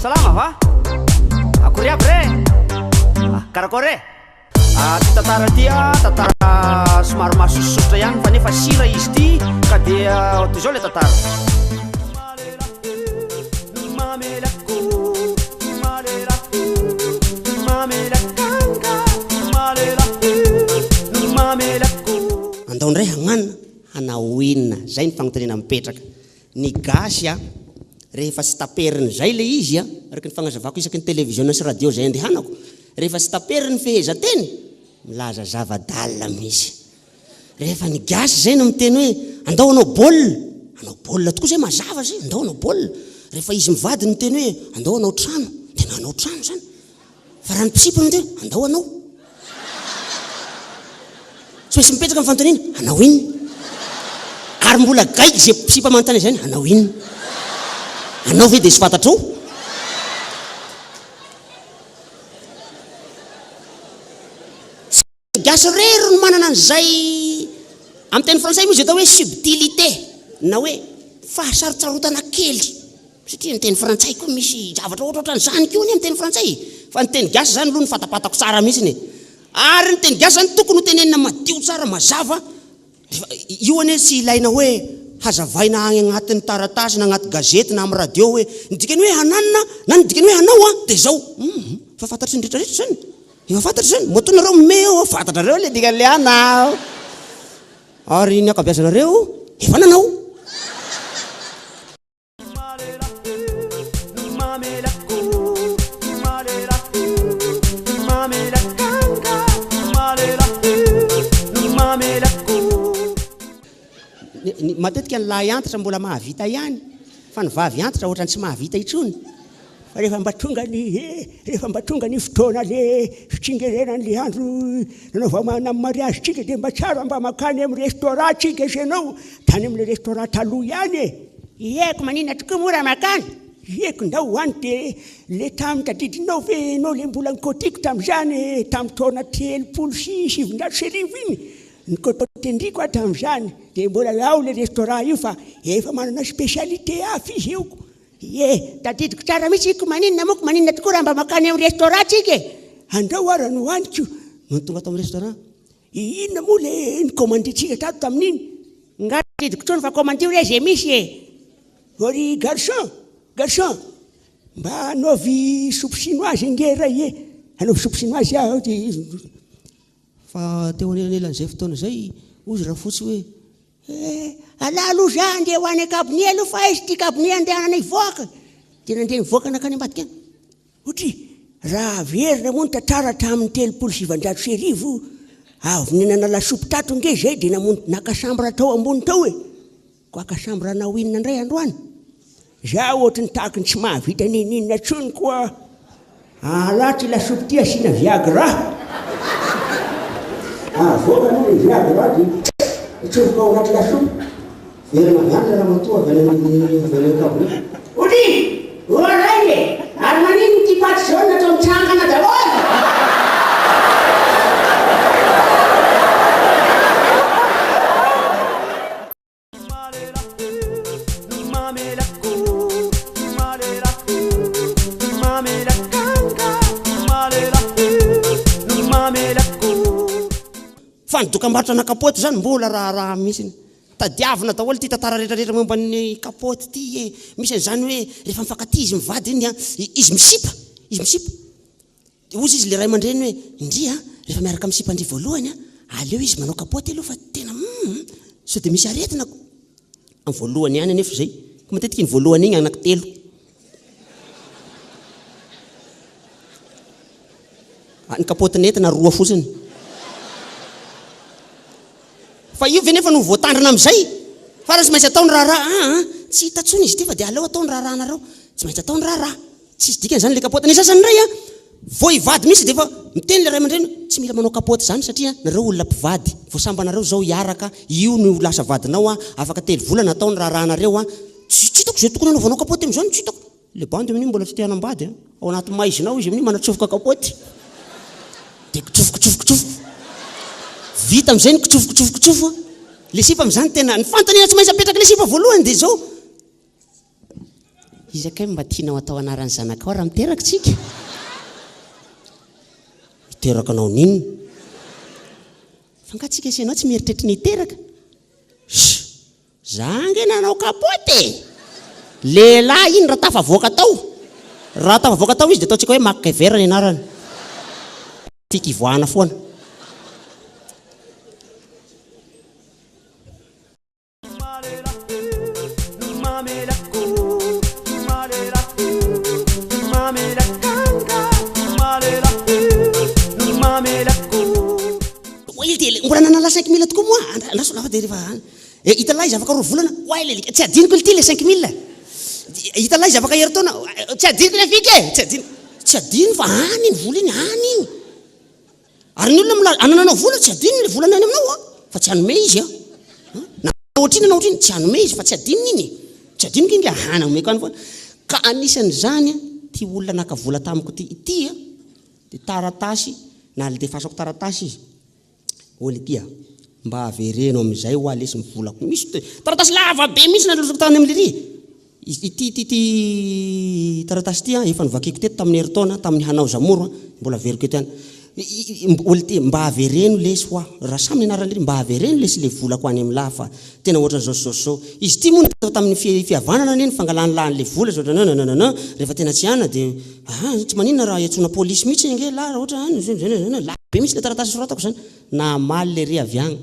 Salama va? Akory aby re? Ah, karakôry e? Ah, ty tantara ty ah, tantara somary mahasosososotra ihany fa nefa sira izy ty ka dia toy izao le tantara. Andao indray hagnanina hanao inona? Zay ny fagnontaniana mipetraka. Ny gasy a, rehefa tsy taperiny zay le izy a, araka ny fagnazavako isaky ny televiziona sy radio zay andehanako, rehefa tsy taperiny ny fehezanteny, milaza zava-dalina mihitsy. Rehefa ny gasy zay no miteny hoe andao hanao baolina, hanao baolina tokoa zay mazava zay, andao hanao baolina. Rehefa izy mivady no miteny hoe andao hanao trano, tena hanao trano zany. Fa raha ny mpisipa no miteny hoe andao hanao. Tsy maintsy mipetraka ny fanontaniana, hanao inona? Ary mbola gaigy izay mpisipa manontany izany, hanao inona? Hanao ve dia tsy fantatrao? Tsy gasy irery no manana an'izay, amin'ny teny frantsay moa izy atao hoe subtilité na hoe fahasarotsarotana kely, satria ny teny frantsay koa misy zavatra ohatrohatran'izany koa anie amin'ny teny frantsay e! Fa ny teny gasy izany aloha no fatapatako tsara mihitsiny e! Ary ny teny gasy izany tokony ho tenenina madio tsara, mazava, rehefa, io anie tsy ilaina hoe hazavaina any agnatin'ny taratasy na agnaty gazety na amin'ny radio hoe ny dikany hoe hananina na ny dikany hoe hanao an, dia izao, hum, fa fantatry ny rehetrarehetra izany. Efa fantatra izany, matoa nareo mimehy eo, fantatrareo le dikan'le hanao. Ary ny ankabeazanareo efa nanao. Matetika ny lahy antitra mbola mahavita ihany fa ny vavy antitra ohatran'ny tsy mahavita intsony. Fa rehefa mba tonga ny eh, rehefa mba tonga ny fotoana le fitsingerenan'le andro nanaovana ny mariazy tsika dia mba tsara mba makany amin'ny restaurant tsika sy ianao, tany amin'le restaurant taloha ihany e. Ie ko maninona tokoa moa raha makany? Ie ko ndao ho any dia le tamin'ny tadidinao ve ianao le mbola nikôtiko tamin'izany e, tamin'ny taona 1930 iny, nikôtendriko aho tamin'izany, dia mbola ao le restaurant io fa efa manana spécialité hafa izy io ko. Ie, tadidiko tsara mihitsy ko maninona moa ko maninona tokoa raha mba mankany amin'ny restaurant tsika e! Andrao ara no hohaniko. Nony tonga tao amin'ny restaurant. Inona moa le ni-commandintsika tato tamin'iny? Nga tadidiko tsony fa commandio re ze misy e! Ô ry garçon, garçon, mba anaovy soupe chinoise ange ray e! Anaovy soupe chinoise aho dia. Fa teo anelanelan'izay fotoana izay, hozy Rafotsy hoe. Eh, alà aloha za andeha ho any an-kabone aloha fa aiza ity kabone andehanana hivoaka? Dia nandeha nivoaka nankany ambadika any. Otri, raha averina moa ny tantara hatramin'ny 1930, avy nihinana lasopy tato ange izay dia namono naka chambre tao ambony tao e! Koa haka chambre hanao inona indray androany? Za ohatry ny tahaky ny tsy mahavita n'inon'inona intsony koa alà ty lasopy ty asiana viagra. Avoaka aloha le viagra dia atsofoka ao anaty lasopy. Velona avy any ilay ramatoa avy any amin'ny avy any an-kabone. Otri! Oa ray e! Ary maninona ity paty jaune atao mitsangana daholo? Fa ny dokambarotra ana kapoty izany mbola raharaha mihitsy. Tadiavina daholo ity tantara rehetra rehetra momba ny kapoty ity e. Misy an'izany hoe rehefa mifankatia izy mivady iny an, izy misipa, izy misipa. Dia hozy izy le ray aman-dreny hoe, ndry a, rehefa miaraka amin'ny sipan-dry voalohany a, aleo izy manao kapoty aloha fa tena hum, sao dia misy aretina ko. Amin'ny voalohany ihany anefa izay, fa matetika iny voalohany iny anankitelo. Ny kapoty nentina roa fotsiny. Fa io ve nefa no voatandrina amin'izay? Fa raha tsy maintsy atao ny raharaha, aa, tsy hita intsony izy ity fa dia aleo atao ny raharahanareo. Tsy maintsy atao ny raharaha. Tsisy dikany izany ilay kapoty. Ny sasany indray an, vao hivady mihitsy dia efa miteny ilay ray aman-dreny hoe tsy mila manao kapoty izany satria nareo olona mpivady, vao sambanareo izao hiaraka, io no ho lasa vadinao an, afaka telo volana atao ny raharahanareo an. Tsy tsy hitako izay tokony hanaovanao kapoty amin'izany, tsy hitako. Ilay bandy amin'io mbola tsy te hanambady an, ao anaty maizina ao izy amin'io manatsofoka kapoty. Dia kitsofo kitsofo kitsofo. Vita amin'izay ny kitsofo kitsofo kitsofo an. Ilay sipa amin'izany tena, ny fanontaniana tsy maintsy apetrak'ilay sipa voalohany dia izao. Iza kay no mba tianao atao anaran'ny zanakao raha miteraka tsika? Hiteraka anao n'inona? Fa nga tsika sy ianao tsy mieritreritra ny hiteraka? Sh! Za ange nanao kapoty e! Lehilahy iny raha tafavoaka tao. Raha tafavoaka tao izy dia ataontsika hoe MacGyver ny anarany. Tiako hivoahana foana. Oay dia mbola nanala 5000 tokoa moa, andraso angamba dia rehefa any. Eh, hita lahy izy afaka roa volana, oay le alika, tsy adinoko ity le 5000. Hita lahy izy afaka herintaona, tsy adinoko le fika e, tsy adino. Tsy adino fa any iny vola iny, any iny. Ary ny olona milaza, anananao vola, tsy adinony le volany any aminao an, fa tsy hanome izy an. Na ohatr'inona na ohatr'inona, tsy hanome izy fa tsy adinony iny e. Tsy adinoko iny ka hany omeko any foana. Ka anisan'izany an, ity olona naka vola tamiko ity, ity an, dia taratasy, naldefasako taratasy izy. Oly ity a! Mba avereno amin'izay hoa lesy ny volako. Misy taratasy lava be mihitsy nalefako tany amin'i Lery. Ity ity ity taratasy ity an, efa novakiko teto tamin'ny herintaona, tamin'ny hanao zamoro an, mbola averiko eto ihany. Oly ity, mba avereno lesy hoa, raha samy ny anaran'i Lery, mba avereno lesy ilay volako any amin'lah fa tena ohatran'izao sy izao sy izao. Izy ity moa natao tamin'ny fihavanana anie ny fangalan'lah an'ilay vola, zao nananana, rehefa tena tsy ana dia Aa tsy maninona raha iantsoana polisy mihitsy ange lah raha ohatra any lafo be mihitsy le taratasy soratako zany. Namaly lery avy agny.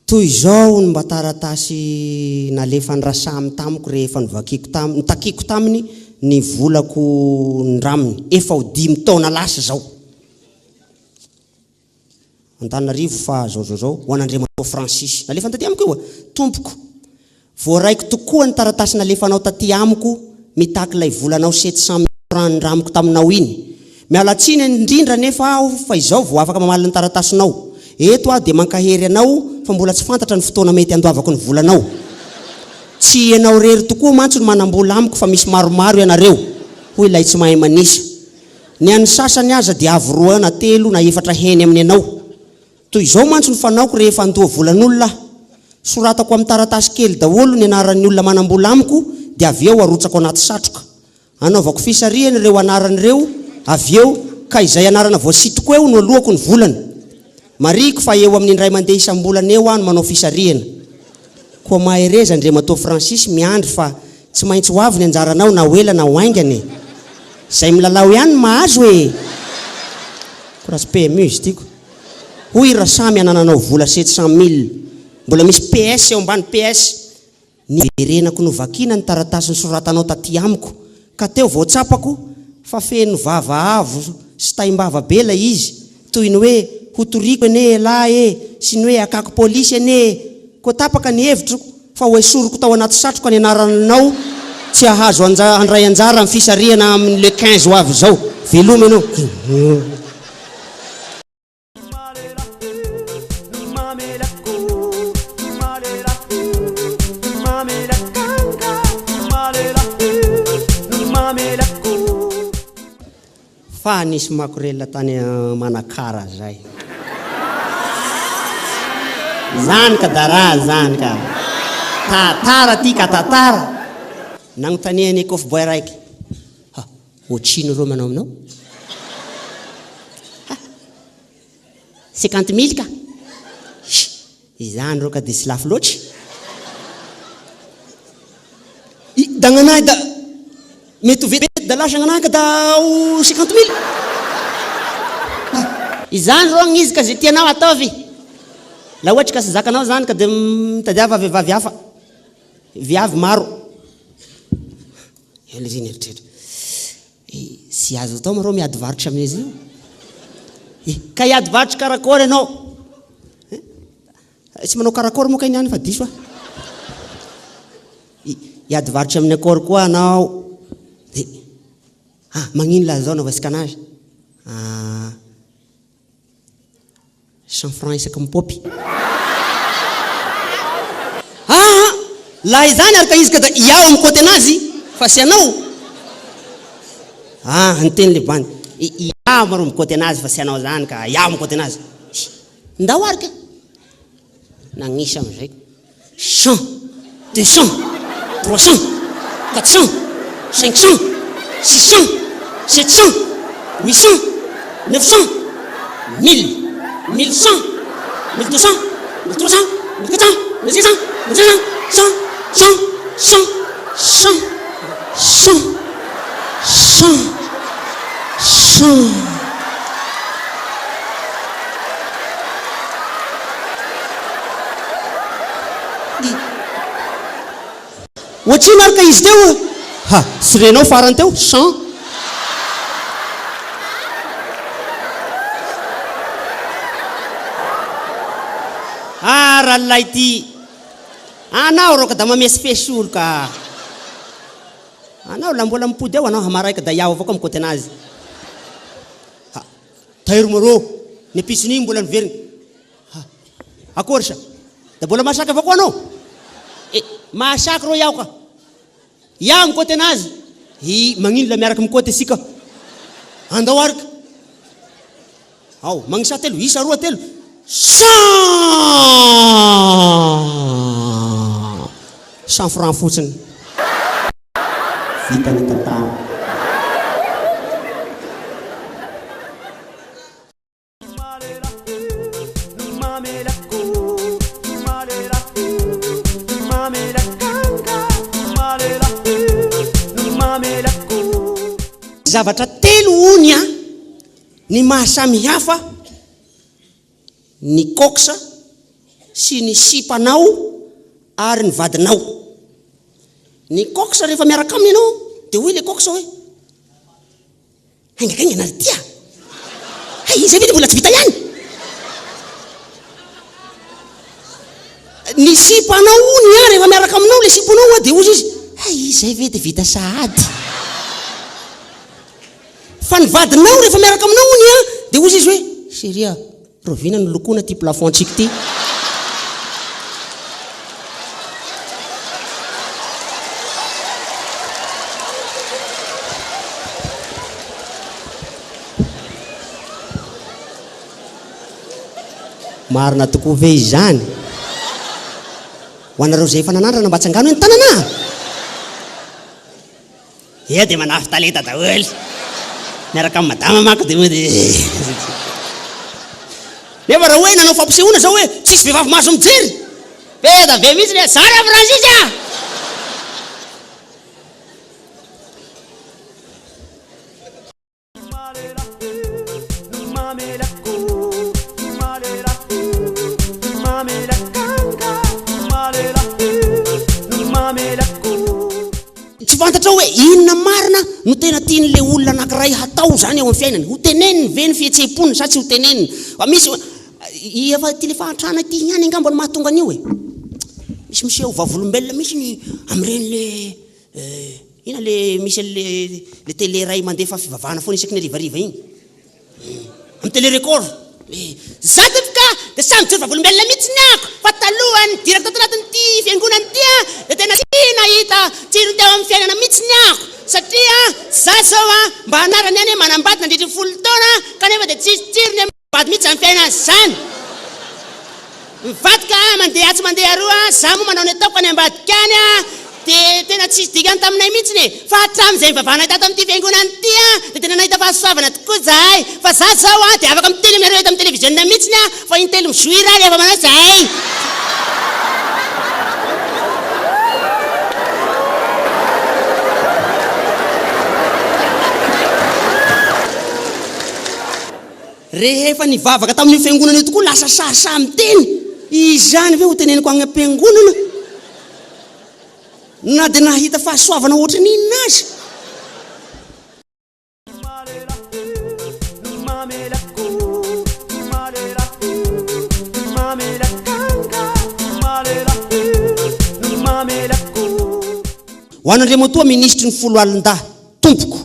Toy izao no mba taratasy nalefan'i Rasamy tamiko rehefa novakiko tam notakiko taminy ny volako nindraminy efa ho dimy taona lasa izao. Antananarivo fa zao zao zao ho an'Andriamatoa Francis. Nalefany taty amiko io a! Tompoko, voaraiko tokoa ny taratasy nalefanao taty amiko mitaky ilay volanao 700 mille francs nindramiko taminao iny. Miala tsiny indrindra anefa aho fa izao vao afaka mamaly ny taratasinao. Eto aho dia mankahery anao fa mbola tsy fantatra ny fotoana mety handoavako ny volanao. Tsy ianao irery tokoa mantsy no manam-bola amiko fa misy maromaro ianareo, hoy ilay tsy mahay manisa. Ny an'ny sasany aza dia avo roa na telo na efatra heny amin'ny anao. Toy izao mantsy no fanaoko rehefa handoa volan'olona aho. Soratako amin'ny taratasy kely daholo ny anaran'ny olona manam-bola amiko dia avy eo arotsako anaty satroka. Anaovako fisarihana ireo anarana ireo avy eo ka izay anarana voasitoko eo no aloako ny volany. Marihiko fa eo amin'ny indray mandeha isam-bolana eo aho no manao fisarihana. Koa mahereza Andriamatoa Francis miandry fa tsy maintsy ho avy ny anjaranao na ho ela na ho haingana e! Izay milalao ihany no mahazo e! Koa raha tsy PMU izy tiako. Hoy Rasamy anananao vola 700 mille. Mbola misy PS eo ambany PS. Niverenako novakiana ny taratasy nosoratanao taty amiko ka teo vao tsapako fa feno vava avo sy taim-bava be ilay izy, toy ny hoe hotoriako anie elah e sy ny hoe hakako polisy anie e! Koa tapaka ny hevitro fa hoesoriko tao anaty satroka ny anaranao tsy hahazo handray anjara amin'ny fisarihana amin'ny le 15 ho avy izao. Veloma ianao. Fa nisy makorelina tany Manakara zay. Zany ka dara zany ka. Tantara ty ka tantara. Nagnontanian'i kofboy raiky. Ha, ohatrino reo manao aminao? Ha, 50 mille ka. Izany reo ka dia tsy lafo loatra. I dagnanahy da mety ho vetivety da lasa gnanahy ka da ho 50 mille. Izany reo gnizy ka ze tianao ataovy. La ohatry ka tsy zakanao zany ka dia mitadiava vehivavy hafa. Viavy maro. Eo le izy nieritreritra. Tsy azo atao marô miady varotra amin'izy io. Eh, ka hiady varotra karakôry ianao? Eh, tsy manao karakôry moa kay ny any fa diso aho. Hiady varotra amin'ny akôry koa anao. Eh, ah, magnino laha zao anaovantsika anazy? Ah, Cent francs isaky ny paopy. Aa! Laha izany ary ka izy ka da iaho mikoty anazy fa tsy anao. Ah, niteny le bandy. Iaho ma ro mikoty anazy fa tsy anao zany ka iaho mikoty anazy. Ndao ary ka. Nagnisa amizay. 100, 200, 300, 400. 500, 600, 700, 800, 900, 1000, 1100, 1200, 1300, 1400, 1500, 1600, 100, 100, 100, 100, 100, 100, 100. Ohatrino ary ka izy teo? Ha, tsy renao farany teo? 100. Ah ralay ty! Anao rô ka da mamesifesy olo ka! Anao la mbola mipody ao anao hamaraika da iaho avao koa mikoty anazy. Ha, tairo moa rô, ny ampitson'igny mbola niverigny. Ha, akory sa? Da mbola mahasaky avao koa anao? Eh, mahasaky rô iaho ka. Iaho mikoty anazy. Hi, magnino la miaraky mikoty asika? Andao ary ka. Ao, magnisà telo, isa, roa, telo. 100! 100 francs fotsiny. Vita ny tantara. Zavatra telo hono an ny maha samy hafa ny cox sy ny sipanao ary ny vadinao. Ny cox rehefa miaraka aminy ianao dia hoy ilay cox hoe haingankaingana ry ty a! Hay izay ve dia mbola tsy vita ihany? Ny sipanao hono a rehefa miaraka aminao ilay sipanao dia hoy izy hay izay ve dia vita sahady? Fa ny vadinao rehefa miaraka aminao hono an, dia hozy izy hoe, Chérie a, rahoviana no lokoina ity plafond-ntsika ity? Marina tokoa ve izany? Ho anareo izay efa nanandrana mba tsangano hoe ny tanana! Eo dia manafy talenta daholo. Miaraka amin'i madama manko dia mody. Nefa raha hoe nanao fampisehoana zao hoe tsisy vehivavy mahazo mijery. Be da be mihitsy le zany a Francis a! Tsy fantatrao hoe inona marina no tena tian'ilay olona anankiray hatao izany eo amin'ny fiainany. Ho teneniny ve ny fihetseham-pony sa tsy ho teneniny? Fa misy, efa ity ilay fahantrana ity ihany angamba no mahatonga an'io e. Misy miseho vavolombelona mihitsy ny amin'ireny le inona le misy an'le le télé iray mandefa fivavahana foana isaky ny harivariva iny. Amin'ny télé record. Za tompoko ka dia samy mijoro vavolombelona mihitsy ny ahako fa talohan'ny nidirako tato anatin'ity fiangonana ity aho dia tena tsy nahita tsirony teo amin'ny fiainana mihitsy ny ahako satria za zao a mba anarany ihany hoe manambady nandritry ny folo taona kanefa dia tsisy tsirony amin'ny vady mihitsy izany fiainana izany. Mivadika ah, mandeha atsy mandeha aroa ah, za moa manao ny ataoko any ambadika any ah, dia tena tsisy dikany taminay mihitsiny e, fa hatramin'izay nivavahanay tato amin'ity fiangonana ity ah, dia tena nahita fahasoavana tokoa zahay, fa za zao ah, dia afaka miteny aminareo eto amin'ny televiziona mihitsiny ah, fa intelo mi-jouir ah rehefa manao zahay. Rehefa nivavaka tamin'io fiangonana io tokoa lasa sahisahy miteny, izany ve ho teneniko agny am-piangonana? Na dia nahita fahasoavana ohatran'ny inona aza. Ho an'Andriamatoa Minisitry ny Foloalindahy, Tompoko.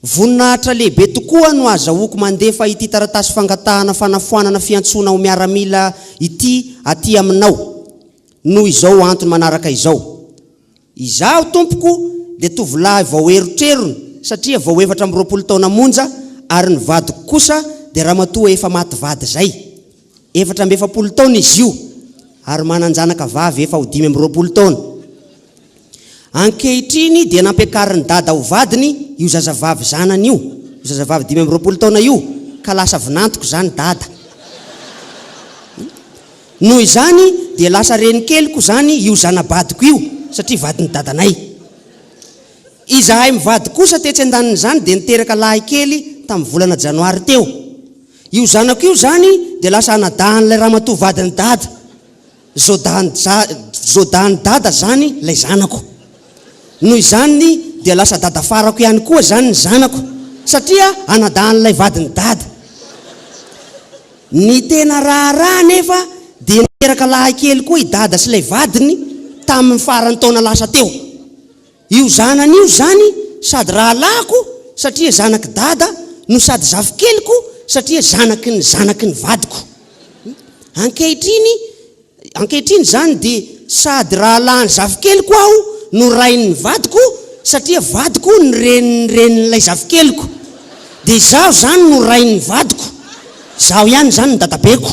Voninahitra lehibe tokoa no azahoako mandefa ity taratasy fangatahana fanafoanana fiantsoana ho miaramila ity aty aminao, noho izao antony manaraka izao. Izaho, tompoko, dia tovolahy vao erotrerony satria vao 24 taona monja ary ny vadiko kosa dia ramatoa efa maty vady izay. 44 taona izy io ary manan-janaka vavy efa ho 25 taona. Ankehitriny dia nampiakarin'i Dada ho vadiny io zazavavy zanany io, io zazavavy 25 taona io, ka lasa vinantoko izany Dada. Noho izany dia lasa renikeliko izany io zana-badiko io satria vadin'i dadanay. Izahay mivady kosa tetsy andanin'izany dia niteraka lahy kely tamin'ny volana janoary teo. Io zanako io izany dia lasa anadahin'ilay ramatoa vadin'i dada. Zodahin'i zodahin'i dada izany ilay zanako. Noho izany dia lasa dadafarako ihany koa izany ny zanako satria anadahin'ilay vadin'i dada. Ny tena raharaha anefa dia niteraka lahy kely koa i Dada sy ilay vadiny tamin'ny faran'ny taona lasa teo. Io zanany io izany sady rahalahiko satria zanak'i Dada no sady zafikeliko satria zanaky ny zanaky ny vadiko. Ankehitriny Ankehitriny izany dia sady rahalahin'ny zafikeliko aho no rain'ny vadiko satria vadiko ny renin'ny renin'ilay zafikeliko. Dia izaho izany no rain'ny vadiko. Izaho ihany izany no dadabeko.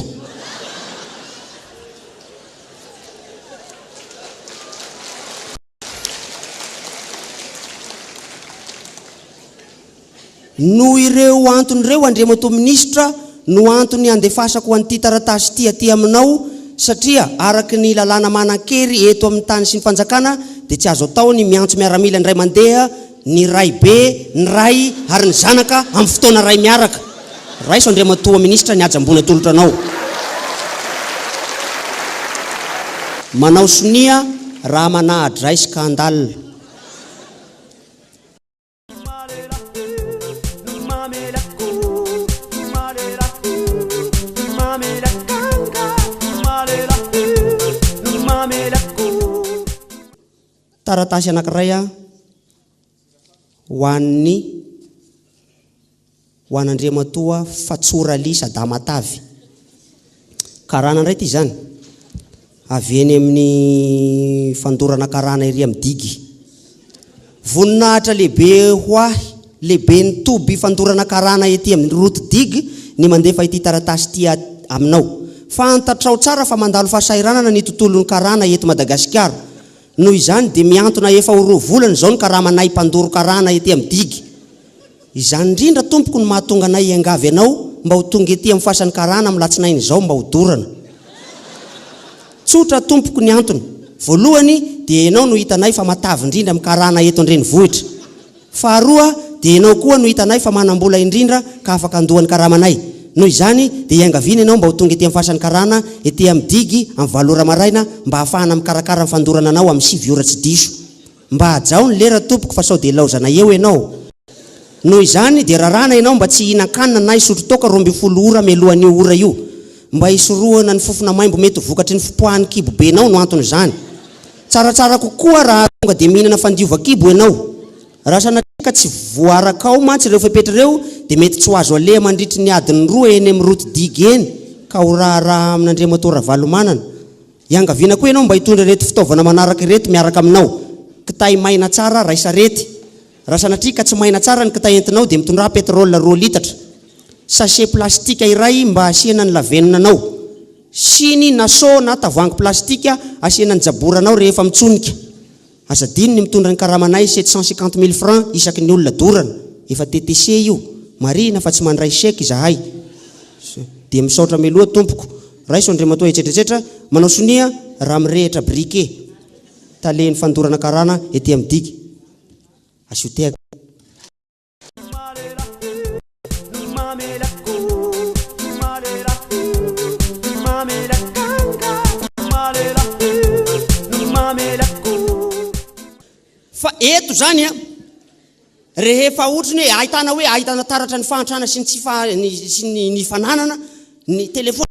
Noho ireo antony ireo Andriamatoa Minisitra no antony andefasako an'ity taratasy ity aty aminao satria araka ny lalàna manan-kery eto amin'ny tany sy ny fanjakana dia tsy azo atao ny miantso miaramila indray mandeha ny raibe, ny ray ary ny zanaka amin'ny fotoana iray miaraka. Raiso Andriamatoa Minisitra ny haja ambony atolotra anao. Manao sonia raha manaha-dray scandale. Taratasy anankiray ho an'ny ho an'Andriamatoa Fatsoraly Sadamatavy. Karana indray ity izany. Avy eny amin'ny fandorana karana ery amin'ny digy. Voninahitra lehibe ho ahy, lehiben'ny toby fandorana karana ety amin'ny route digue ny mandefa ity taratasy ity aminao. Fantatrao tsara fa mandalo fahasahiranana ny tontolon'ny karana eto Madagasikara. Noho izany dia mihantona efa ho roa volana izao ny karamanay mpandoro karana ety amin'ny digy. Izany indrindra tompoko no mahatonga anay hiangavy anao mba ho tonga ety amin'ny fasan'ny karana amin'ny latsinainy izao mba ho dorana. Tsotra tompoko ny antony. Voalohany dia ianao no hitanay fa matavy indrindra amin'ny karana eto an-drenivohitra. Faharoa dia ianao koa no hitanay fa manam-bola indrindra ka afaka handoa ny karamanay. Noho izany dia iangaviana ianao mba ho tonga ety amin'ny fasan'ny karana ety amin'ny digy amin'ny valo ora maraina mba hahafahana mikarakara ny fandorana anao amin'ny sivy ora tsy diso. Mba hajao ny lera tompoko fa sao dia laozana eo ianao. Noho izany dia raràna ianao mba tsy hihinan-kanina na hisotro toaka 12 ora mialohan'io ora io. Mba hisorohana ny fofona maimbo mety ho vokatry ny fipoahan'ny kibobenao no anton'izany. Tsaratsara kokoa raha tonga dia mihinana fandiovan-kibo ianao. Raha sanatria ka tsy voarakao mantsy ireo fepetra ireo dia mety tsy ho azo aleha mandritry ny adiny roa eny amin'ny route digue eny ka ho raharaha amin'Andriamatoa Ravalomanana. Iangaviana koa ianao mba hitondra ireto fitaovana manaraka ireto miaraka aminao, kitay maina tsara ray sarety. Raha sanatria ka tsy maina tsara ny kitay entinao dia mitondrà pétrole roa litatra. Sachet plastika iray mba hasiana ny lavenona anao. Siny na seau na tavoahangy plastika asiana ny jaboranao rehefa mitsonika. Aza adino ny mitondra ny karamanay 750 mille francs isaky ny olona dorana. Efa TTC io. Marihina fa tsy mandray chèque izahay. Dia misaotra mialoha tompoko. Raiso Andriamatoa etsetra etsetra manao sonia raha mirehitra briquet. Talen'ny fandorana karana ety amin'ny digy. Asio tehaka. Fa eto zany a, rehefa otriny hoe ahitana hoe ahitana taratra ny fahantrana sy ny tsy faha ny sy ny ny fananana ny telephone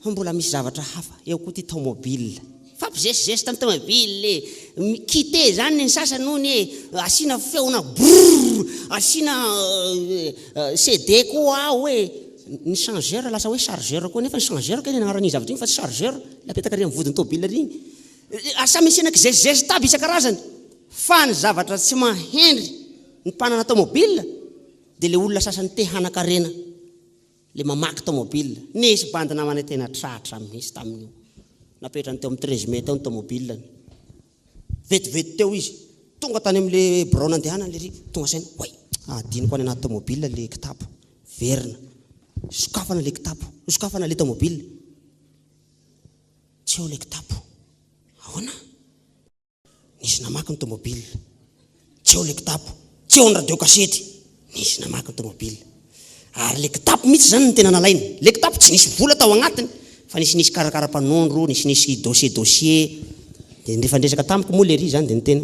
fa mbola misy zavatra hafa, eo koa ty taomobile. Mifampizesizesy tamin'ny tomobile e, mi-quitter zany ny sasany hono e, asiana feona brrr, asiana CD koa ao e, ny changeur lasa hoe chargeur koa nefa ny changeur kay ny anaran'iny zavatra iny fa tsy chargeur, ilay apetaka ary amin'ny vodin'ny tomobile ary iny. Samy asiana kizesizesy aby isan-karazany fa ny zavatra tsy maha-hendry ny mpanana tomobile dia ilay olona sasany te hanan-karena. Le mamaky tomobile. Nisy bandy namanay tena tratra mihitsy tamin'io. Napetrany teo amin'ny 13 mai teo ny tomobile-ny. Vetivety teo izy. Tonga tany amin'le birao nandehanany lery, tonga saina, oay, adinoko any anaty tomobile le kitapo. Verina. Sokafana le kitapo, sokafana le tomobile. Tsy eo le kitapo. Ahoana? Nisy namaky ny tomobile. Tsy eo le kitapo. Tsy eo ny radio kasety. Nisy namaky ny tomobile. Ary le kitapo mihitsy izany no tena nalainy. Le kitapo tsy nisy vola tao agnatiny fa nisinisy karakara-panondro, nisinisy dossier dossier. Dia rehefa niresaka tamiko moa lery izany dia niteny,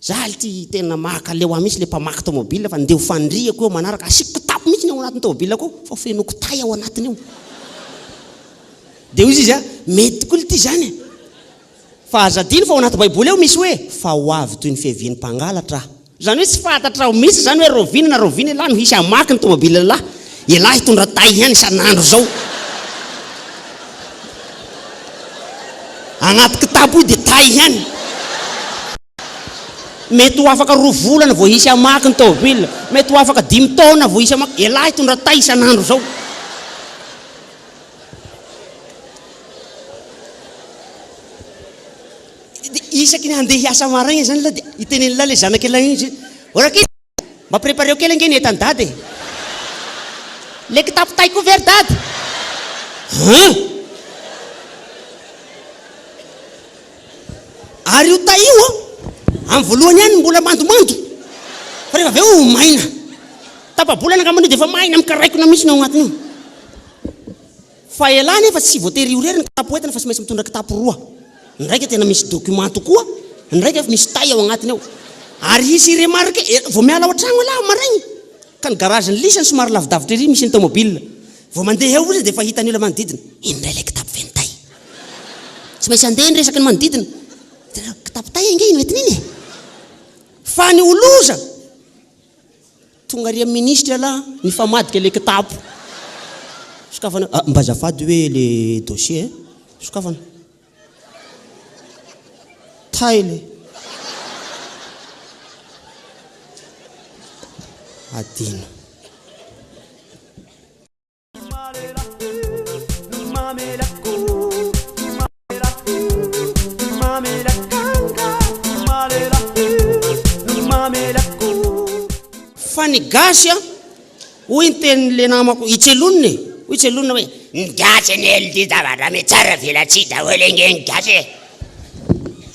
za ity tena mahakaleo ahy mihitsy le mpamaky tomobile fa ndeha ho fandrihako eo manaraka, asiako kitapo mihitsy ny ao anatin'ny tomobileko ao fa ho fenoiko tay ao anatiny ao. Dia hoy izy, mety tokoa ity izany e. Fa aza adino fa ao anaty baiboly ao misy hoe fa ho avy toy ny fiavian'ny mpangalatra aho. Izany hoe tsy fantatrao mihitsy izany hoe rahoviana na rahoviana ialahy no hisy hamaky ny tomobile ialahy. Ialahy hitondra tay ihany isan'andro izao. Anaty kitapo io dia tay ihany. Mety ho afaka roa volana vao hisy hamaky ny tomobile. Mety ho afaka dimy taona vao hisy hamaky. Ialahy hitondra tay isan'andro izao. Isaky ny handeha hiasa maraigna zany lah dia itenen'lah le zanak'ilah igny izy hoe, ô rankizy mba prépareo kely ange ny entan'i dada e! Le kitapo tay koa ve ry dada? Hein! Ary io tay io an, amin'ny voalohany ihany mbola mandomando fa rehefa avy eo maina. Tapa-bolana angambany io dia efa maina mikaraikona mihitsy ny ao anatiny ao. Fa elah nefa tsy voatery io irery ny kitapo entina fa tsy maintsy mitondra kitapo roa. Ny raika tena misy document tokoa, ny raika efa misy tay ao agnatiny ao. Ary hisy remarque, vao miala ao an-tragno elah maraigny, ka ny garage ny lisany somary lavidavitra ery misy ny tomobile. Vao mandeha eo izy dia efa hitan'ny olona manodidina, iny indray ilay kitapo feno tay. Tsy maintsy handeha ny resaky ny manodidina. Kitapo tay ange iny hoentiny iny e! Fa ny ho loza! Tonga ary amin'ny minisitra ialahy nifamadika le kitapo. Sokafana, ah, mba azafady hoe le dossier eh. Sokafana. Tay le. Adino. Fa ny gasy an, hoy ny tenin'le namako i Tselonina e, hoy Tselonina hoe, Ny gasy anie lty zavatra mitsara velatsihy daholo ange ny gasy e!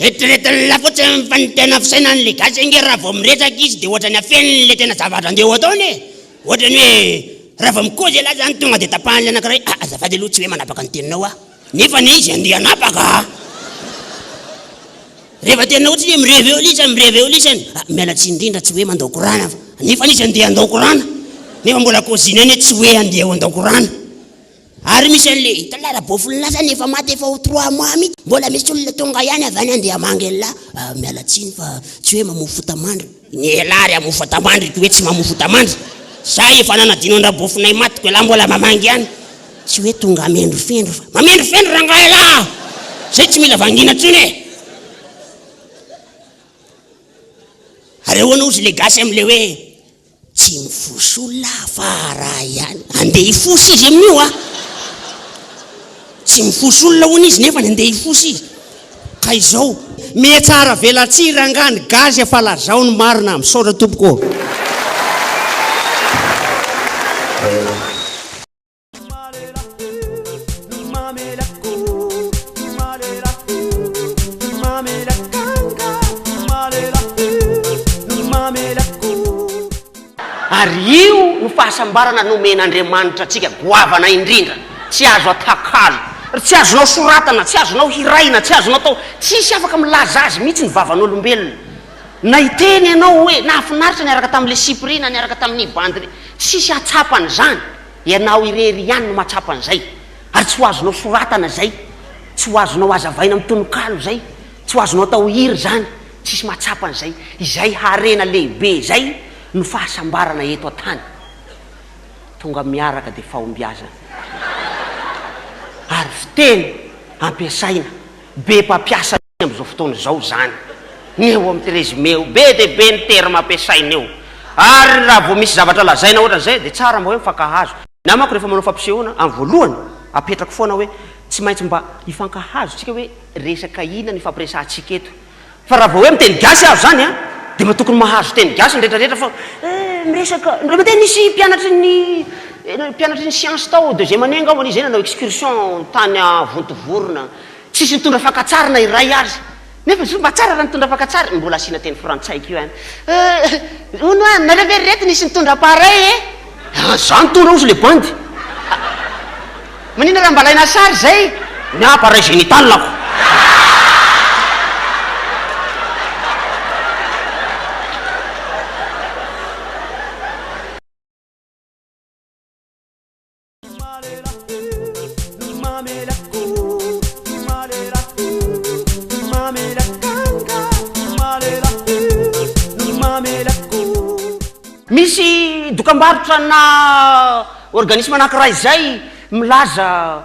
Eritreretin'la fotsiny fa ny tena fisainan'le gasy ange raha vao miresaka izy de ohatrany afeniny le tena zavatra andeha ho ataony e! Ohatrany hoe raha vao mikozy ialahy zany tonga dia tapahan'ilay anankiray, ah azafady aloha tsy hoe manapaka ny teninao aho, nefa anie izy andeha hanapaka ah! Rehefa tena ohatrany hoe mirevy eo lisany, mirevy eo lisany, ah miala tsiny indrindra tsy hoe mandao korana fa, nefa anie izy andeha handao korana, nefa mbola kôzina anie tsy hoe andeha ho handao korana. Ary misy an'le, hitan'lah Rabôfon'lah zany efa maty efa ho trois mois mihitsy, mbola misy olona tonga ihany avy any andeha hamangy an'lah, ah miala tsiny fa tsy hoe mamoa fota-mandry. Ny elah ary hamoa fota-mandry ko hoe tsy mamoa fota-mandry, za efa nanadino an-dRabôfonay maty ko elah mbola mamangy ihany, tsy hoe tonga hamendrofendro fa mamendrofendro rangahy elah a! Zay tsy mila vangiana tsony e! Ary ahoana ozy le gasy amle hoe Tsy mifosa olona aho fa raha ihany. Andeha hifosa izy amin'io a! Tsy mifosa olona hono izy nefa andeha hifosa izy. Ka izao. Mihatsara velatsihy rangaha ny gasy fa lazao ny marina. Misaotra tompoko ô. Ary io no fahasambarana nomen'Andriamanitra antsika, goavana indrindra, tsy azo atakalo, tsy azonao soratana, tsy azonao hiraina, tsy azonao atao, tsisy afaka milaza azy mihitsy ny vavan'olombelona. Na hiteny ianao hoe nahafinaritra niaraka tamin'ilay sipa iry na niaraka tamin'iny bandy iry, tsisy hahatsapa an'izany. Ianao irery ihany no mahatsapa an'izay, ary tsy ho azonao soratana izay, tsy ho azonao hazavaina amin'ny tononkalo izay, tsy ho azonao atao hira izany, tsisy mahatsapa an'izay. Izay harena lehibe izay no fahasambarana eto an-tany. Tonga miaraka dia fahombiazana. Ary fiteny ampiasaina be mpampiasa. Amin'izao fotoana izao izany ny eo amin'ny résumé eo, be dia be ny terme ampiasaina eo, ary raha vao misy zavatra lazaina ohatran'izay dia tsara mba hoe mifankahazo. Ny ahy manko rehefa manao fampisehoana, amin'ny voalohany apetrako foana hoe tsy maintsy mba hifankahazo tsika hoe resaka inona no ifampiresahantsika eto. Fa raha vao hoe miteny gasy aho izany an, Dia mba tokony mahazo teny gasy ny rehetra rehetra fa eh, miresaka, indray mandeha nisy mpianatry ny mpianatry ny science tao deuxième année angambany izy zay nanao excursion tany Vontovorona, tsisy nitondra fakan-tsary na iray aza. Nefa izy io mba tsara raha nitondra fakan-tsary, mbola asiana teny frantsay koa any. Eh, hono hoa, nareo ve ry reto nisy nitondra appareil eh? Ah, za nitondra hozy le bandy. Maninona raha mba alaina sary zay? Ny ahy appareil génital-ko. Misy dokambarotra na organisme anankiray izay milaza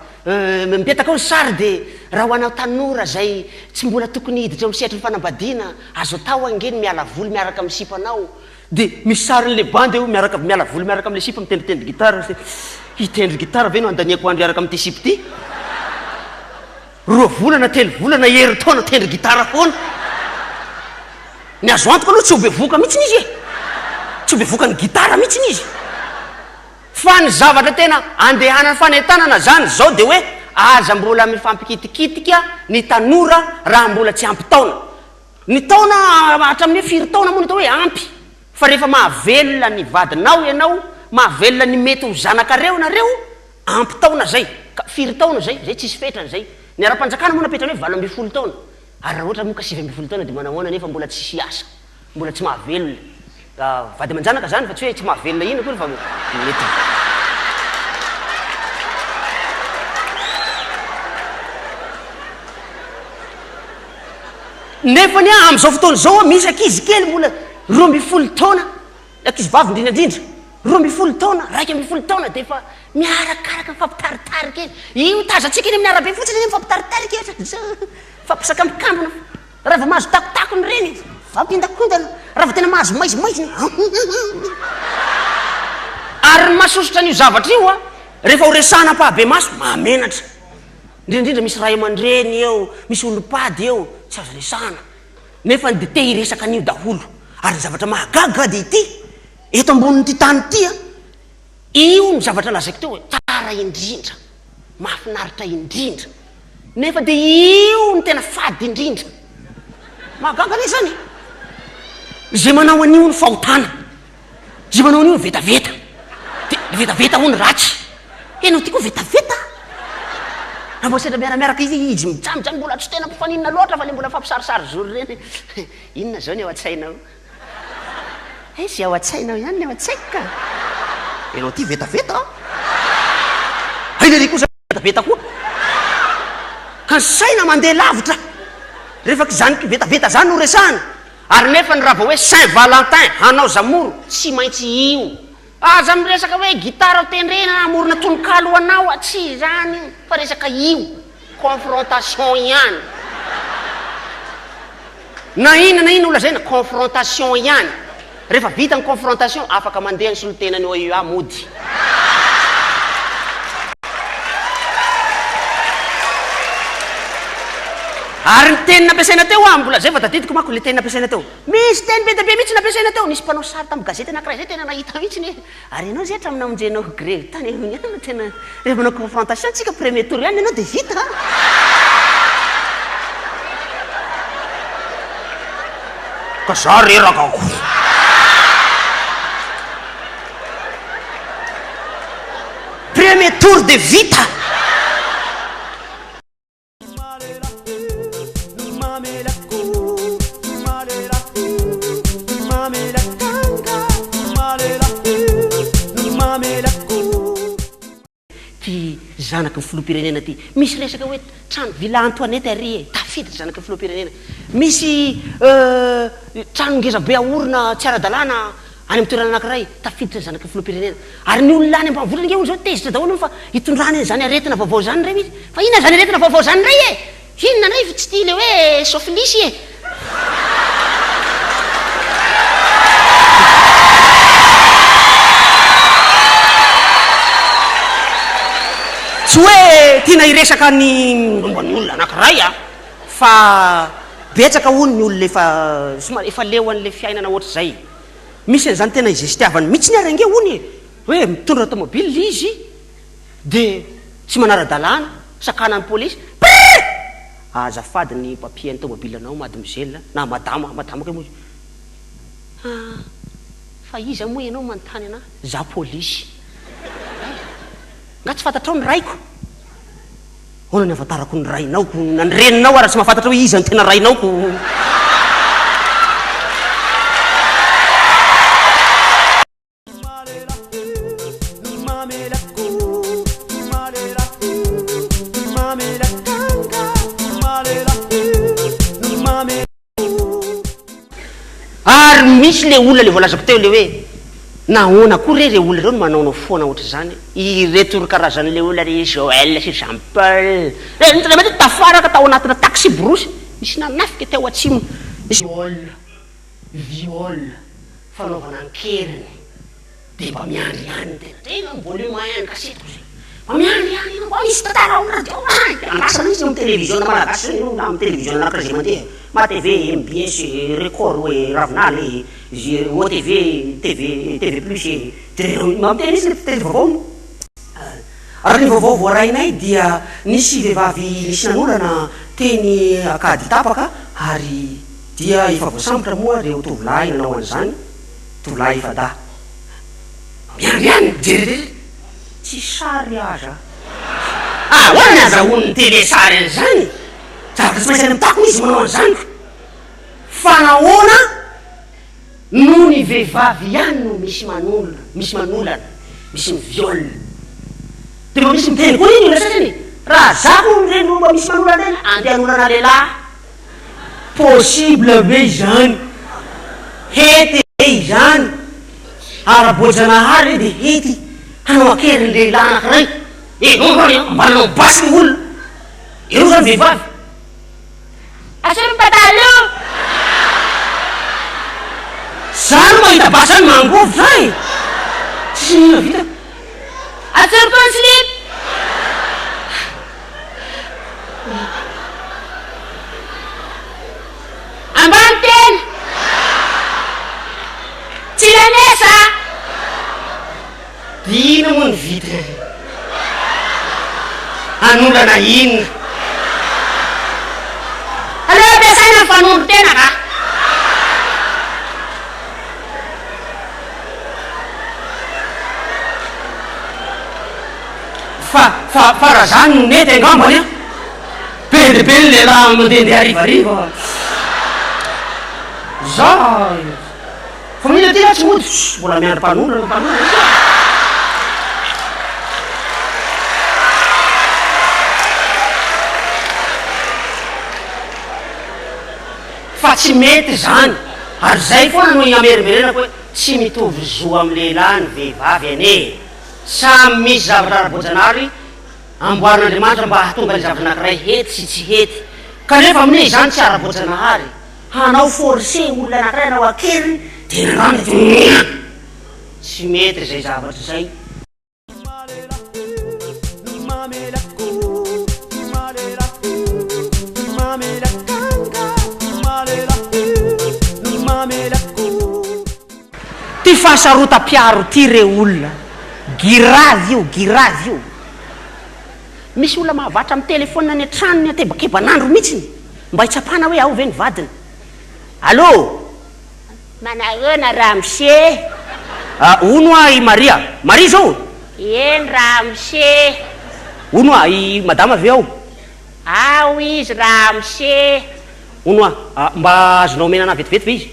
mipetaka ao ny sary dia raha ho anao tanora izay tsy mbola tokony hiditra eo amin'ny sehatry ny fanambadiana, azo atao ange ny miala voly miaraka amin'ny sipanao Dia misy sarin'ilay bandy eo miaraka miala voly miaraka amin'ilay sipa mitendritendry gitara sy hitendry gitara ve no andaniako andro hiaraka amin'ity sipa ity? Roa volana, telo volana, herintaona tendry gitara foana. Ny azo antoka aloha tsy ho bevohoka mihitsy izy e! Tsy ho bevohokan'ny gitara mihitsy izy. Fa ny zavatra tena andehanan'ny fanentanana zany zao dia hoe aza mbola mifampikitikitika ny tanora raha mbola tsy ampy taona. Ny taona, hatramin'ny hoe firy taona moa no atao hoe ampy? Fa rehefa mahavelona ny vadinao ianao, mahavelona ny mety ho zanakareo nareo, ampy taona zay. Ka firy taona zay? Zay tsisy fetrany zay. Ny ara-panjakana moa napetrany hoe 18 taona. Ary raha ohatra moa ka 19 taona dia manahoana nefa mbola tsisy asa, mbola tsy mahavelona vady aman-janaka zany fa tsy hoe tsy mahavelona inona akory fa mety. Nefa anie amin'izao fotoana izao misy ankizy kely mbola 12 taona, ankizy vavy indrindra indrindra, 12 taona, 11 taona dia efa miarakaraka mifampitaritarika eny. Io tazantsika eny amin'ny arabe fotsiny anie mifampitaritarika eny, mifampisakambikambina. Raha vao mahazo takotakony ireny, mifampihondakondana, raha vao tena mahazo maizimaizina. Ary ny mahasosotra an'io zavatra io an, rehefa ho resahana ampahabemaso, mahamenatra. Indrindra indrindra misy ray aman-dreny eo, misy olom-pady eo, tsy azo resahana. Nefa dia te hiresaka an'io daholo. Ary ny zavatra mahagaga dia ity, eto ambonin'ity tany ity an, io no zavatra lazaiko teo hoe tsara indrindra, mahafinaritra indrindra, nefa dia io no tena fady indrindra. Mahagaga anie izany e! Izay manao an'io no fahotana. Izay manao an'io vetaveta. Dia ny vetaveta hono ratsy. Ianao ty koa vetaveta a! Raha vao sendra miara-miaraka izy, izy mijamijamy mbola tsy tena mpifaninona loatra fa le mbola mifampisarisary zoro ireny. Inona izao ny ao an-tsainao? He, izay ao an-tsainao ihany ny ao an-tsaiko ka! Ianao ty vetaveta a! Hay lery koa zany vetaveta koa! Ka ny saina mandeha lavitra rehefa izany vetaveta izany no resahana. Ary nefa ny raha vao hoe Saint Valentin hanao zamoro tsy maintsy io. Aza miresaka hoe gitara ho tendrena hamorona tononkalo ho anao a, tsy izany io fa resaka io, confrontation ihany. Na inona na inona ho lazaina, confrontation ihany. Rehefa vita ny confrontation, afaka mandeha ny solontenan'ny OUA mody. Ary ny teny nampiasaina teo ah, mbola zay vao tadidiko manko le teny nampiasaina teo. Misy teny be dia be mihitsy nampiasaina teo. Nisy mpanao sary tamin'ny gazety anankiray zay tena nahita mihitsy ny hoe ary ianao zay hatramin'ny namonjenao grevy tany ambony any no tena rehefa manao confrontation tsika premier tour ihany ianao dia vita an. Ka za reraka ko. Premier tour de vita. Ty zanaky ny filoham-pirenena ty. Misy resaka hoe trano villa Antoinette ary e, tafiditra zanaky ny filoham-pirenena. Misy trano ngeza be aorina tsy ara-dalàna any amin'ny toerana anankiray, tafiditra ny zanaky ny filoham-pirenena. Ary ny olona any ambanivohitra ange hono zao tezitra daholo hono fa hitondrany an'izany aretina vaovao izany indray mihitsy. Fa inona izany aretina vaovao izany indray e? Inona indray fa tsy ity ilay hoe sofilisy e? Tsy hoe tiana hiresaka ny momba ny olona anankiray aho fa. Betsaka hono ny olona efa somary efa leo an'ilay fiainana ohatr'izay. Misy an'izany tena izestiavany mihitsiny ary ange hono e! Hoe mitondra tomobile izy dia tsy manara-dalàna, sakanan'ny polisy, prrr! Azafady ny papier ny tomobile-nao mademoiselle na madama, madama kay moa izy. Ah, fa iza moa ianao manontany anah? Za polisy. Aiza? Nga tsy fantatrao ny raiko? Ahoana ny ahafantarako ny rainao ko, na ny reninao ara tsy mahafantatra hoe iza no tena rainao ko. Ary misy le olona le voalazako teo le hoe nahoana koa re re olona ireo no manaonao foana ohatr'izany e? Ireto ry karazan'le olona ry Joël sy Jean Paul reny tena mety tafaraka tao anatina taxi brousse nisy nanafika teo atsimo nisy Viol, viol, fanaovana an-keriny. Dia mba miandry ihany ny tena. Tena ny volume un ny kasetiko izay. Mba miandry ihany ianao, mba misy tantara ao amin'ny radio any. Andrasana mihitsy ny amin'ny televiziona malagasy izao ianao na amin'ny televiziona anankiray izay mandeha. Ma TV, mbs, Record e, Ravinala e, OTV, TV, TV plus e. Jereo, mba miteny mihitsy ilay mpiteny vaovao moa. Araka ny vaovao voarainay dia nisy vehivavy nisy nanolana teny Ankaditapaka ary dia efa voasambotra moa ireo tovolahy nanao an'izany. Tovolahy efa-dahy. Miandry ihany mijery irery. Tsy sary aza. Ahoana ny azahoan'ny télé sary an'izany? Zavatra tsy maintsy any amin'ny takona izy manao an'izany ka. Fa nahoana no ny vehivavy ihany no misy manolana, misy manolana, misy mi-viol? Dia mba misy miteny koa anie ny olona sasany e! Raha za hono ireny no mba misy manolana ireny, andeha hanolana lehilahy. Possible ve izany? Hety ve izany? Ara-boajanahary ve dia hety hanao an-keriny lehilahy anankiray? Enao izany an, mba hanao basy ny olona. Enao izany vehivavy. Asolo ny pataloha. Za aloha mahita basy zany mangovitra e! Tsisy n'inona vitako. Asolo koa ny slip. Ambany tena. Tsy lamesa. Dia inona moa ny vidiny? Hanolana inona? Aleo ampiasaina ny fanondro tena ka. Fa, fa, fa raha zany no mety angambany an! Be dia be ny lehilahy mandehandeha harivariva. Za, fa mila aty za tsy mody, shh, mbola miandry mpanondrana, mpanondrana izy an! Fa tsy mety izany, ary zay foana no iamerimberenako hoe tsy mitovy zo amin'ny lehilahy ny vehivavy anie e! Samy misy zavatra ara-boajanahary amboarin'Andriamanitra mba hahatonga ny zavatra anankiray hety sy tsy hety. Kanefa amin'io izany tsy ara-boajanahary. Hanao forcer olona anankiray hanao an-keriny dia nanano dia tsy mety izay zavatra izay. Ty fahasarotam-piaro ty re olona. Giravy io, giravy io. Misy olona mahavatra amin'ny telephone any an-tranony an-tebakeban'andro mihitsiny mba hitsapana hoe ao ve ny vadiny. Allô! Manahoana ramose? Ah, hono hoa i Maria. Maria zao? Eny ramose. Hono hoa, i madama ve ao? Ao izy ramose. Hono hoa, mba azonao omena anah vetivety ve izy?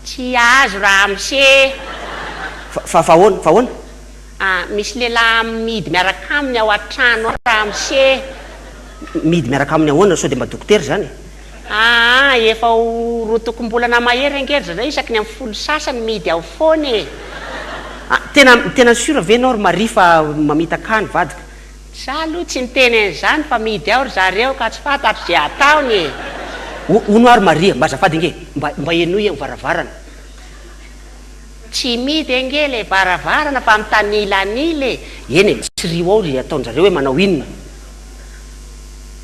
Tsy azo ramose. Fa fa ahoana? Fa ahoana? Ah, misy lehilahy mihidy miaraka aminy ao an-trano ao ramose. Mihidy miaraka aminy ahoana? Sao dia mba dokotera izany e? Aa, efa ho roa tokom-bolana mahery ange ry zareo isaky ny amin'ny folo sasany mihidy ao foana e. Ah, tena tena sûr ve ianao ry Maria fa mamitaka ahy ny vadiko? Za aloha tsy niteny an'izany fa mihidy ao ry zareo ka tsy fantatro ze ataony e! Hono ary Maria, mba azafady ange, mba mba henoy eo varavarana. Tsy mihidy ange le varavarana fa mitanilanila e! Eny e, tsiriho ao ry ataon-jareo hoe manao inona.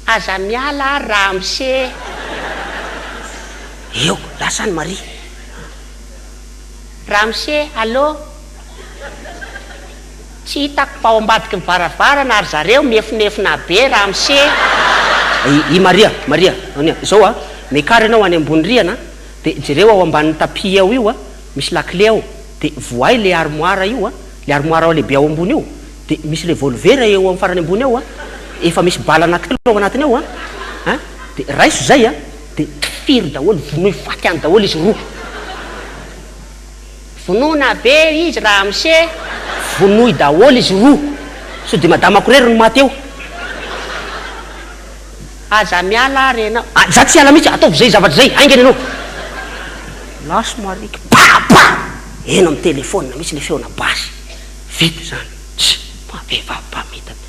Aza miala ary ramose. Eo, lasa any Maria. Ramose, Allô? Tsy hitako fa ao ambadiky ny varavarana ary zareo miefonefona be ramose. I Maria, Maria, ania, izao a, miakara ianao any ambony rihana dia jereo ao ambanin'ny tapis ao io a, misy lakile ao, dia vohay le armoire io a, le armoire ao lehibe ao ambony io, dia misy revolver eo amin'ny farany ambony ao a, efa misy bala anankitelo ao anatiny ao a, a, dia raiso izay a, dia tifiro daholo, vonoy faty any daholo izy roa. Vonoina be izy ramose. Vonoy daholo izy roa. Sao dia madamako irery no maty eo. Aza miala ary enao. Ah, za tsy hiala mihitsy, ataovy izay zavatra izay, haingana ianao. Lasa mariky, pa pa! Heno amin'ny telephone mihitsy ilay feona basy. Vita izany. Tsia, vehivavy mpamitaka.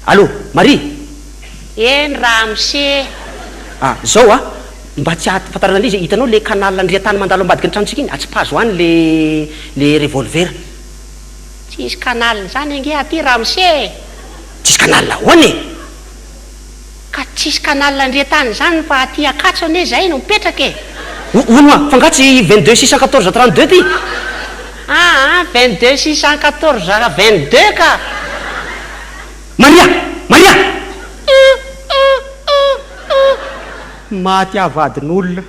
Allô, Maria? Eny ramose. Ah, zao a, mba tsy ahafantarana an'izy, hitanao le canal Andriantany mandalo ambadiky ny tranontsika iny, atsipazo any le le revolver. Tsisy canal zany ange aty ramose e! Tsisy canal ahoana e? Ka tsisy canal Andriantany zany fa aty Ankatso anie zahay no mipetraka e! Hono hoa, fa nga tsy 22 614 32 ty? Aa, 22 614 22 ka! Maria! Maria! Maty avadin'olona.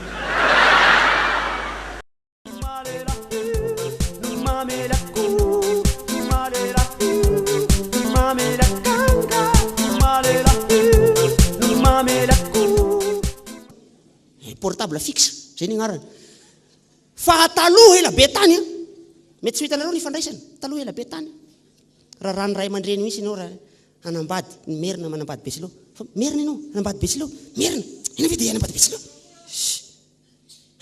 Portable fixe, zay ny agnarany. Fa taloha ela be tany an, mety tsy ho hitanareo ny ifandraisana, taloha ela be tany, raràn'ny ray aman-dreny mihitsy ianao raha hanambady ny merina manambady betsileo, fa merina ianao, hanambady betsileo, merina, ianao ve dia hanambady betsileo? Ssy,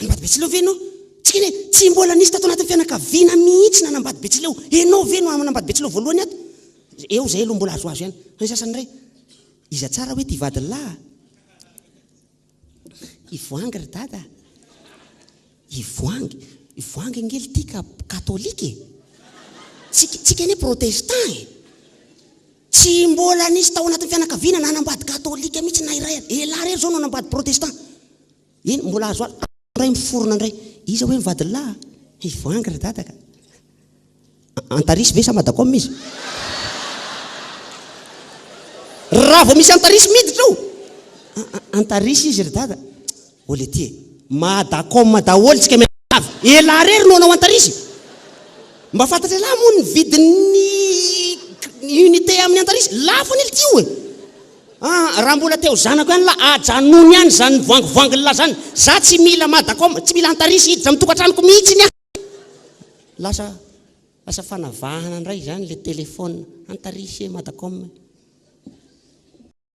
hanambady betsileo ve ianao? Tsika anie tsy mbola nisy tato anatin'ny fianakaviana mihitsy nanambady betsileo, ianao ve no hanambady betsileo voalohany ato? Eo izay aloha mbola azoazo ihany, fa ny sasany indray, iza tsara hoe ity vadin'lah? I Voangy ry dada a! I Voangy, i Voangy ange lty ka katolika e! Tsika, tsika anie protestant e! Tsy mbola nisy tao anatin'ny fianakaviana nanambady katolika mihitsy na iray aza. Elah rery zao no nanambady protestant. Eny, mbola azo azo indray miforona indray. Iza hoe ny vadin'lah? I Voangy ry dada ka! Antarisy ve sa Madacom izy? Raha vao misy Antarisy miditra ao, Antarisy izy ry dada. Ô letia e, Madacom daholo tsika mianakavy. Elah rery no hanao Antarisy? Mba fantatr'elah moa ny vidin'ny unité amin'ny Antarisy? Lafo anie lty io e! Ah, raha mbola te ho zanako ihany lah, ajanony ihany zany mivoangivoangin'lah zany. Za tsy mila Madacom, tsy mila Antarisy hiditra amin'ny tokantranoko mihitsy ny ahy. Lasa lasa fanavahana indray izany le téléphone. Antarisy e Madacom e.